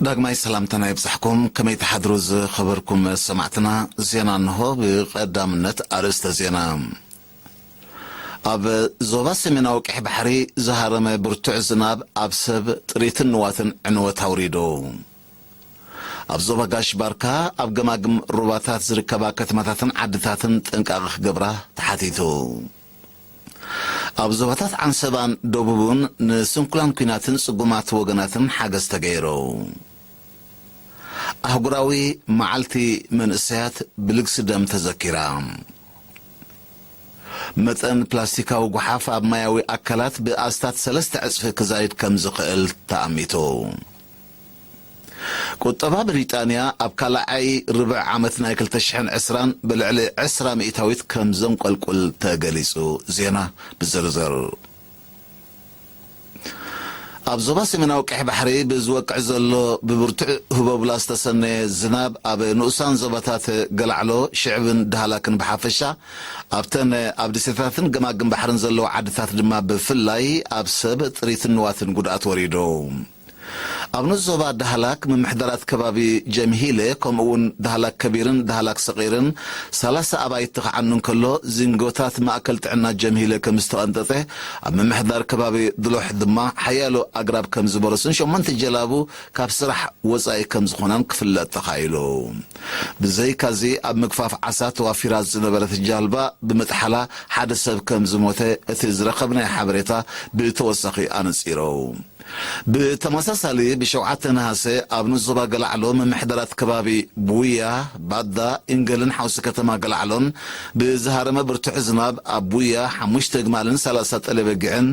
ዳግማይ ሰላምታና ይብጻሕኩም። ከመይ ትሓድሩ ዝኸበርኩም ሰማዕትና? ዜና እንሆ። ብቐዳምነት ኣርእስተ ዜና። ኣብ ዞባ ሰሜናዊ ቀይሕ ባሕሪ ዝሃረመ ብርቱዕ ዝናብ ኣብ ሰብ፣ ጥሪትን ንዋትን ዕንወት ኣውሪዱ። ኣብ ዞባ ጋሽ ባርካ ኣብ ገማግም ሩባታት ዝርከባ ከተማታትን ዓድታትን ጥንቃቐ ክገብራ ተሓቲቱ። ኣብ ዞባታት ዓንሰባን ደቡብን ንስንኩላን ኲናትን ጽጉማት ወገናትን ሓገዝ ተገይሩ። ኣህጉራዊ መዓልቲ መንእሰያት ብልግሲ ደም ተዘኪራ። መጠን ፕላስቲካዊ ጓሓፍ ኣብ ማያዊ ኣካላት ብኣስታት ሰለስተ ዕጽፊ ክዛይድ ከም ዝኽእል ተኣሚቱ። ቁጠባ ብሪጣንያ ኣብ ካልኣይ ርብዕ ዓመት ናይ ክልተ ሽሕን ዕስራን ብልዕሊ ዕስራ ሚእታዊት ከም ዘንቆልቁል ተገሊጹ። ዜና ብዝርዝር። ኣብ ዞባ ሰሜናዊ ቀይሕ ባሕሪ ብዝወቅዕ ዘሎ ብብርቱዕ ህቦብላ ዝተሰነየ ዝናብ ኣብ ንኡሳን ዞባታት ገላዕሎ፣ ሽዕብን ዳህላክን ብሓፈሻ፣ ኣብተን ኣብ ደሴታትን ገማግም ባሕርን ዘለዋ ዓድታት ድማ ብፍላይ ኣብ ሰብ፣ ጥሪትን ንዋትን ጉድኣት ወሪዱ። ኣብ ንኡስ ዞባ ዳህላክ ምምሕዳራት ከባቢ ጀምሂለ፣ ከምኡ እውን ዳህላክ ከቢርን ዳህላክ ሰቒርን ሰላሳ ኣባይቲ ክዓኑ እንከሎ፣ ዚንጎታት ማእከል ጥዕና ጀምሂለ ከም ዝተቐንጠጠ፣ ኣብ ምምሕዳር ከባቢ ድሎሕ ድማ ሓያሎ ኣግራብ ከም ዝበረሱን ሸሞንተ ጀላቡ ካብ ስራሕ ወጻኢ ከም ዝኾናን ክፍለጥ ተኻኢሉ። ብዘይካዚ ኣብ ምግፋፍ ዓሳ ተዋፊራ ዝነበረት ጃልባ ብምጥሓላ ሓደ ሰብ ከም ዝሞተ እቲ ዝረኸብናዮ ሓበሬታ ብተወሳኺ ኣነጺሩ። ብተመሳሳሊ ብሸውዓተ ነሃሰ ኣብ ንኡስ ዞባ ገላዕሎ ምምሕዳራት ከባቢ ቡያ፣ ባዳ፣ ኢንገልን ሓውሲ ከተማ ገላዕሎን ብዝሃረመ ብርቱዕ ዝናብ ኣብ ቡያ ሓሙሽተ ኣግማልን ሰላሳ ጠለበጊዕን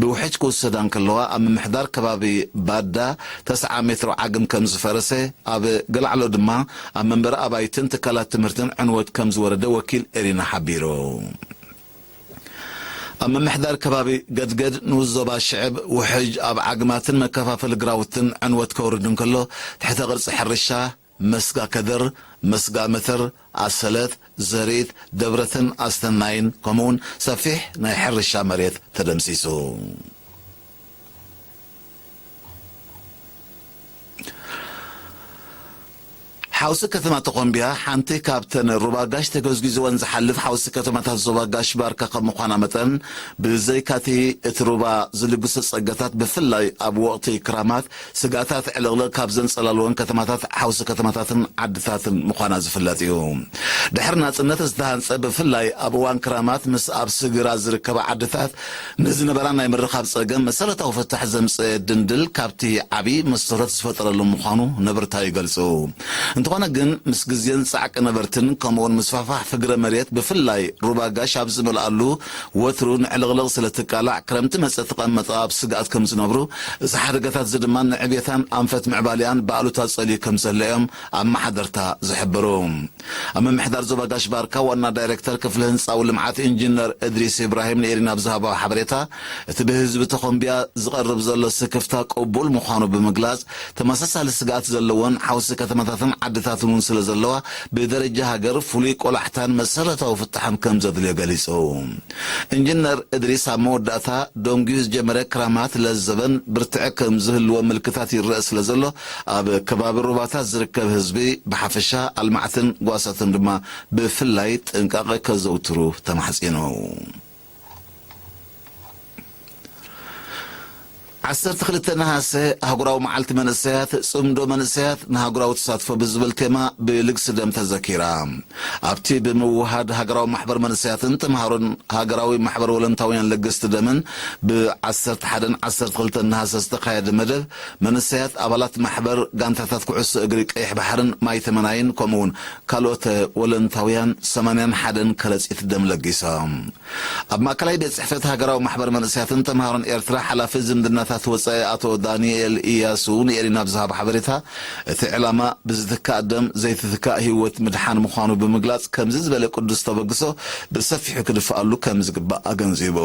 ብውሕጅ ክውሰዳ እንከለዋ፣ ኣብ ምምሕዳር ከባቢ ባዳ ተስዓ ሜትሮ ዓግም ከም ዝፈረሰ፣ ኣብ ገላዕሎ ድማ ኣብ መንበሪ ኣባይትን ትካላት ትምህርትን ዕንወት ከም ዝወረደ ወኪል ኤሪና ሓቢሩ። ኣብ ምምሕዳር ከባቢ ገድገድ ንኡስ ዞባ ሽዕብ ውሕጅ ኣብ ዓግማትን መከፋፈሊ ግራውትን ዕንወት ከውርድ እንከሎ፣ ትሕተ ቅርጺ ሕርሻ፣ መስጋ ከደር፣ መስጋ መተር፣ ኣሰለት፣ ዘርኢት፣ ደብረትን ኣስተናይን ከምኡውን ሰፊሕ ናይ ሕርሻ መሬት ተደምሲሱ። ሓውሲ ከተማ ተኾምቢያ ሓንቲ ካብተን ሩባ ጋሽ ተገዝጊዝወን ዝሓልፍ ሓውሲ ከተማታት ዞባ ጋሽ ባርካ ከም ምዃና መጠን፣ ብዘይካቲ እቲ ሩባ ዝልግሶ ጸጋታት፣ ብፍላይ ኣብ ወቕቲ ክራማት ስግኣታት ዕልቕልቕ ካብ ዘንጸላልወን ከተማታት ሓውሲ ከተማታትን ዓድታትን ምዃና ዝፍለጥ እዩ። ድሕሪ ናጽነት ዝተሃንጸ፣ ብፍላይ ኣብ እዋን ክራማት ምስ ኣብ ስግራ ዝርከባ ዓድታት ንዝነበራ ናይ ምርኻብ ጸገም መሰረታዊ ፍታሕ ዘምጽአ ድንድል ካብቲ ዓቢ መሰረት ዝፈጠረሉ ምዃኑ ነበርታ ይገልጹ። እንተኾነ ግን፣ ምስ ግዜን ጻዕቂ ነበርትን ከምኡውን ምስፋሕፋሕ ፍግረ መሬት፣ ብፍላይ ሩባ ጋሽ ኣብ ዝመልኣሉ ወትሩ ንዕልቕልቕ ስለ ትቃላዕ፣ ክረምቲ መጸ ተቐመጠ ኣብ ስግኣት ከም ዝነብሩ፣ እዚ ሓደጋታት እዚ ድማ ንዕብየታን ኣንፈት ምዕባሊኣን ብኣሉታ ጸልዩ ከም ዘሎ እዮም ኣመሓደርታ ዝሕብሩ። ኣብ ምምሕዳር ዞባ ጋሽ ባርካ ዋና ዳይሬክተር ክፍሊ ህንጻዊ ልምዓት ኢንጂነር እድሪስ ኢብራሂም ንኤሪና ብዝሃቦ ሓበሬታ፣ እቲ ብህዝቢ ተኾምቢያ ዝቐርብ ዘሎ ስክፍታ ቅቡል ምዃኑ ብምግላጽ፣ ተመሳሳሊ ስግኣት ዘለወን ሓውሲ ከተማታትን ዓድታትን እውን ስለ ዘለዋ፣ ብደረጃ ሃገር ፍሉይ ቆላሕታን መሰረታዊ ፍታሕን ከም ዘድልዮ ገሊጹ። ኢንጂነር እድሪስ ኣብ መወዳእታ፣ ደንጉዩ ዝጀመረ ክራማት ለዘበን ብርትዐ ከም ዝህልዎ ምልክታት ይረአ ስለ ዘሎ፣ ኣብ ከባቢ ሩባታት ዝርከብ ህዝቢ ብሓፈሻ፣ ኣልማዕትን ጓሳትን ድማ ብፍላይ ጥንቃቐ ከዘውትሩ ተማሕጺኑ። ዓሰርተ ክልተ ነሃሰ ኣህጉራዊ መዓልቲ መንእሰያት፣ ጽምዶ መንእሰያት ንሃገራዊ ተሳትፎ ብዝብል ቴማ ብልግሲ ደም ተዘኪራ። ኣብቲ ብምውሃድ ሃገራዊ ማሕበር መንእሰያትን ተምሃሮን ሃገራዊ ማሕበር ወለንታውያን ለገስቲ ደምን ብ ዓሰርተ ሓደን ዓሰርተ ክልተን ነሃሰ ዝተኻየደ መደብ፣ መንእሰያት ኣባላት ማሕበር፣ ጋንታታት ኩዕሶ እግሪ ቀይሕ ባሕርን ማይ ተመናይን ከምኡውን ካልኦት ወለንታውያን ሰማንያን ሓደን ከረጺት ደም ለጊሶም። ኣብ ማእከላይ ቤት ጽሕፈት ሃገራዊ ማሕበር መንእሰያትን ተምሃሮን ኤርትራ ሓላፊ ዝምድናታት ወጻኢ ኣቶ ዳንኤል ኢያሱ ንኤሪና ብዝሃቦ ሓበሬታ፣ እቲ ዕላማ ብዝትካእ ደም ዘይትትካእ ህይወት ምድሓን ምዃኑ ብምግላጽ፣ ከምዚ ዝበለ ቅዱስ ተበግሶ ብሰፊሑ ክድፍኣሉ ከም ዝግባእ ኣገንዚቡ።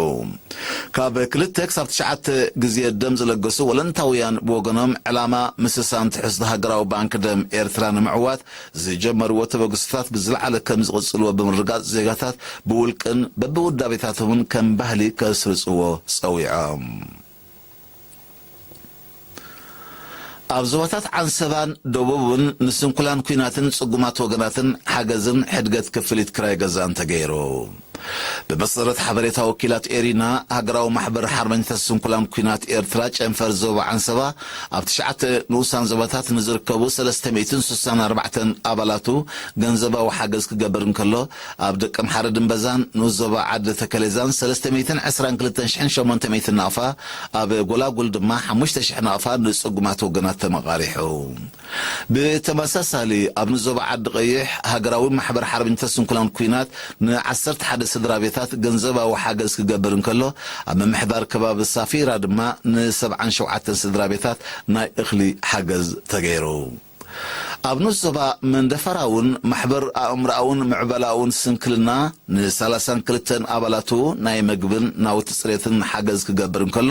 ካብ ክልተ ክሳብ ትሽዓተ ግዜ ደም ዝለገሱ ወለንታውያን ብወገኖም፣ ዕላማ ምስሳን ትሕዝቶ ሃገራዊ ባንክ ደም ኤርትራ ንምዕዋት ዝጀመርዎ ተበግሶታት ብዝለዓለ ከም ዝቕጽልዎ ብምርጋጽ፣ ዜጋታት ብውልቅን በብውዳቤታቶምን ከም ባህሊ ከስርጽዎ ጸዊዖም። ኣብ ዞባታት ዓንሰባን ደቡብን ንስንኩላን ኲናትን ጽጉማት ወገናትን ሓገዝን ሕድገት ክፍሊት ክራይ ገዛን ተገይሩ። ብመሰረት ሓበሬታ ወኪላት ኤሪና፣ ሃገራዊ ማሕበር ሓርበኛታት ስንኩላን ኲናት ኤርትራ ጨንፈር ዞባ ዓንሰባ ኣብ ትሽዓተ ንኡሳን ዞባታት ንዝርከቡ ሰለስተ ሚእትን ስሳን ኣርባዕተን ኣባላቱ ገንዘባዊ ሓገዝ ክገብር እንከሎ፣ ኣብ ደቀምሓረ ድንበዛን ንኡስ ዞባ ዓዲ ተከሌዛን ሰለስተ ሚእትን ዕስራን ክልተን ሽሕን ሸሞንተ ሚእትን ናቕፋ፣ ኣብ ጎላጉል ድማ ሓሙሽተ ሽሕ ናቕፋ ንጽጉማት ወገናት ተመቓሪሑ። ብተመሳሳሊ፣ ኣብ ንዞባ ዓዲ ቀይሕ ሃገራዊ ማሕበር ሓርበኛታት ስንኩላን ኲናት ንዓሰርተ ሓደ ስድራ ቤታት ገንዘባዊ ሓገዝ ክገብር እንከሎ፣ ኣብ ምምሕዳር ከባቢ ሳፊራ ድማ ንሰብዓን ሸውዓተን ስድራ ቤታት ናይ እኽሊ ሓገዝ ተገይሩ። ኣብ ንኡስ ዞባ መንደፈራ እውን ማሕበር ኣእምሮኣውን ምዕበላውን ስንክልና ንሰላሳን ክልተን ኣባላቱ ናይ መግብን ናውቲ ጽሬትን ሓገዝ ክገብር እንከሎ፣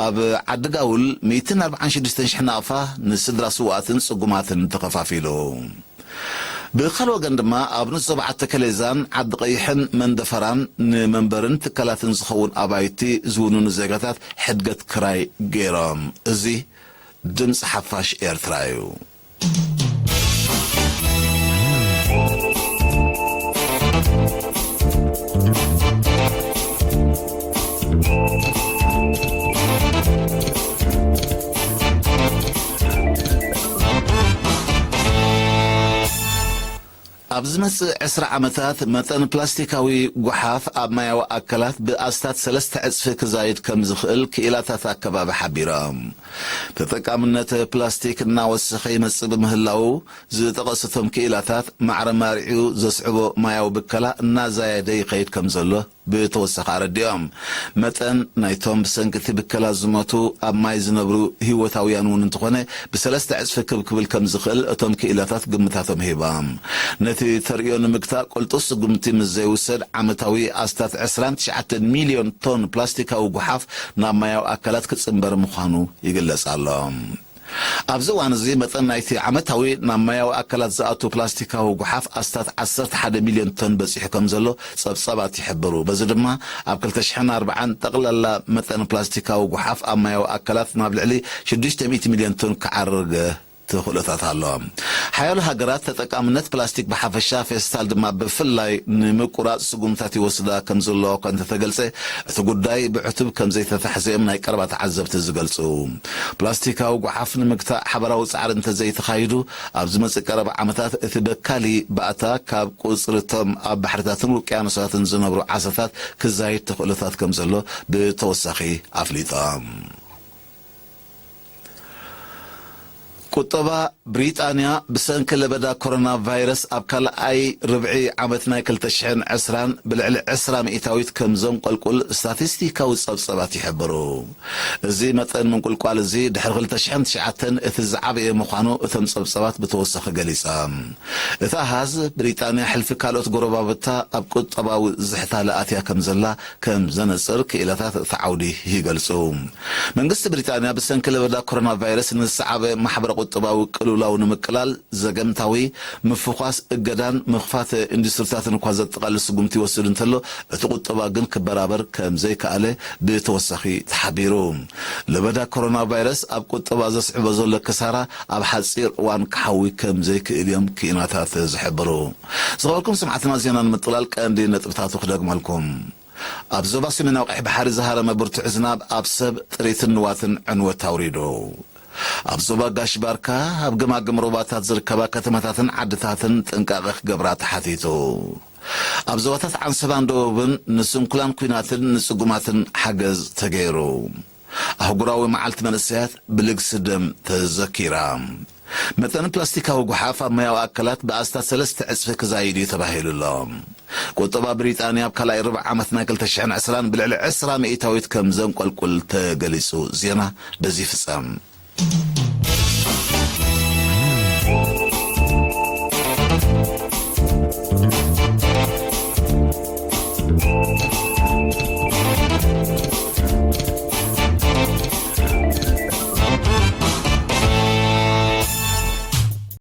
ኣብ ዓዲ ጋውል ሚእትን ኣርባዓን ሽዱሽተን ሽሕ ናቕፋ ንስድራ ስውኣትን ጽጉማትን ተኸፋፊሉ። ብኻልእ ወገን ድማ ኣብ ንኡስ ዞባ ዓዲ ተከሌዛን ዓዲ ቀይሕን መንደፈራን ንመንበርን ትካላትን ዝኸውን ኣባይቲ ዝውንኑ ዜጋታት ሕድገት ክራይ ገይሮም። እዚ ድምፂ ሓፋሽ ኤርትራ እዩ። ኣብ ዝመጽእ ዕስራ ዓመታት መጠን ፕላስቲካዊ ጓሓፍ ኣብ ማያዊ ኣካላት ብኣስታት ሰለስተ ዕጽፊ ክዛይድ ከም ዝኽእል ክኢላታት ኣከባቢ ሓቢሮም። ተጠቃምነት ፕላስቲክ እናወሰኸ ይመጽእ ብምህላዉ፣ ዝጠቐሱ እቶም ክኢላታት ማዕረ ማሪዑ ዘስዕቦ ማያዊ ብከላ እናዛየደ ይኸይድ ከም ዘሎ ብተወሳኺ ኣረዲኦም። መጠን ናይቶም ብሰንኪ እቲ ብከላ ዝሞቱ ኣብ ማይ ዝነብሩ ህይወታውያን እውን እንተኾነ ብሰለስተ ዕጽፊ ክብ ክብል ከም ዝኽእል እቶም ክኢላታት ግምታቶም ሂቦም። ነቲ ተርእዮ ንምግታእ ቅልጡፍ ስጉምቲ ምስ ዘይውሰድ ዓመታዊ ኣስታት ዕስራን ትሽዓተን ሚልዮን ቶን ፕላስቲካዊ ጓሓፍ ናብ ማያዊ ኣካላት ክጽንበር ምዃኑ ይግለጽ ኣሎ። ኣብዚ እዋን እዚ መጠን ናይቲ ዓመታዊ ናብ ማያዊ ኣካላት ዝኣቱ ፕላስቲካዊ ጓሓፍ ኣስታት ዓሰርተ ሓደ ሚልዮን ቶን በጺሑ ከም ዘሎ ጸብጻባት ይሕብሩ። በዚ ድማ ኣብ ክልተ ሽሕን ኣርባዓን ጠቕላላ መጠን ፕላስቲካዊ ጓሓፍ ኣብ ማያዊ ኣካላት ናብ ልዕሊ ሽዱሽተ ሚእቲ ሚልዮን ቶን ክዓርግ ተኽእሎታት ኣሎ። ሓያሎ ሃገራት ተጠቃምነት ፕላስቲክ ብሓፈሻ፣ ፌስታል ድማ ብፍላይ ንምቁራጽ ስጉምታት ይወስዳ ከም ዘለዋ እኳ እንተተገልጸ፣ እቲ ጉዳይ ብዕቱብ ከም ዘይተታሕዘ እዮም ናይ ቀረባ ተዓዘብቲ ዝገልጹ። ፕላስቲካዊ ጓሓፍ ንምግታእ ሓበራዊ ጻዕሪ እንተዘይተኻይዱ፣ ኣብ ዝመጽእ ቀረባ ዓመታት እቲ በካሊ ባእታ ካብ ቁጽሪ እቶም ኣብ ባሕርታትን ውቅያኖሳትን ዝነብሩ ዓሳታት ክዛይድ ተኽእሎታት ከም ዘሎ ብተወሳኺ ኣፍሊጦም። ቁጠባ ብሪጣንያ ብሰንኪ ለበዳ ኮሮና ቫይረስ ኣብ ካልኣይ ርብዒ ዓመት ናይ ክልተ ሽሕን ዕስራን ብልዕሊ ዕስራ ሚእታዊት ከም ዘንቆልቁል ስታቲስቲካዊ ጸብጸባት ይሕብሩ። እዚ መጠን ምንቁልቋል እዚ ድሕሪ ክልተ ሽሕን ትሽዓተን እቲ ዝዓበየ ምዃኑ እቶም ጸብጸባት ብተወሳኺ ገሊጾም። እቲ ኣሃዝ ብሪጣንያ ሕልፊ ካልኦት ጎረባብታ ኣብ ቁጠባዊ ዝሕታ ለኣትያ ከም ዘላ ከም ዘነጽር ክኢላታት እቲ ዓውዲ ይገልጹ። መንግስቲ ብሪጣንያ ብሰንኪ ለበዳ ኮሮና ቫይረስ ንዝሰዓበ ማሕበረ ቁጠባዊ ቅልውላው ንምቅላል ዘገምታዊ ምፍዃስ እገዳን ምኽፋት ኢንዱስትሪታትን እኳ ዘጠቓልል ስጉምቲ ይወስድ እንተሎ፣ እቲ ቁጠባ ግን ክበራበር ከም ዘይከኣለ ብተወሳኺ ተሓቢሩ። ለበዳ ኮሮና ቫይረስ ኣብ ቁጠባ ዘስዕቦ ዘሎ ክሳራ ኣብ ሓጺር እዋን ክሓዊ ከም ዘይክእል እዮም ክኢላታት ዝሕብሩ። ዝኸበርኩም ሰማዕትና፣ ዜና ንምጥቕላል ቀንዲ ነጥብታቱ ክደግመልኩም። ኣብ ዞባ ሰሜናዊ ቀይሕ ባሕሪ ዝሃረመ ብርቱዕ ዝናብ ኣብ ሰብ ጥሪትን ንዋትን ዕንወት ኣውሪዱ። ኣብ ዞባ ጋሽ ባርካ ኣብ ገማግም ሩባታት ዝርከባ ከተማታትን ዓድታትን ጥንቃቐ ክገብራ ተሓቲቱ። ኣብ ዞባታት ዓንሰባን ደቡብን ንስንኩላን ኲናትን ንጽጉማትን ሓገዝ ተገይሩ። ኣህጉራዊ መዓልቲ መንእሰያት ብልግሲ ደም ተዘኪራ። መጠን ፕላስቲካዊ ጓሓፍ ኣብ ማያዊ ኣካላት ብኣስታት ሰለስተ ዕጽፊ ክዛይድ እዩ ተባሂሉ ኣሎ። ቁጠባ ብሪጣንያ ኣብ ካልኣይ ርብዕ ዓመት ናይ ክልተ ሽሕን ዕስራን ብልዕሊ ዕስራ ሚእታዊት ከም ዘንቆልቁል ተገሊጹ። ዜና በዚ ይፍጸም።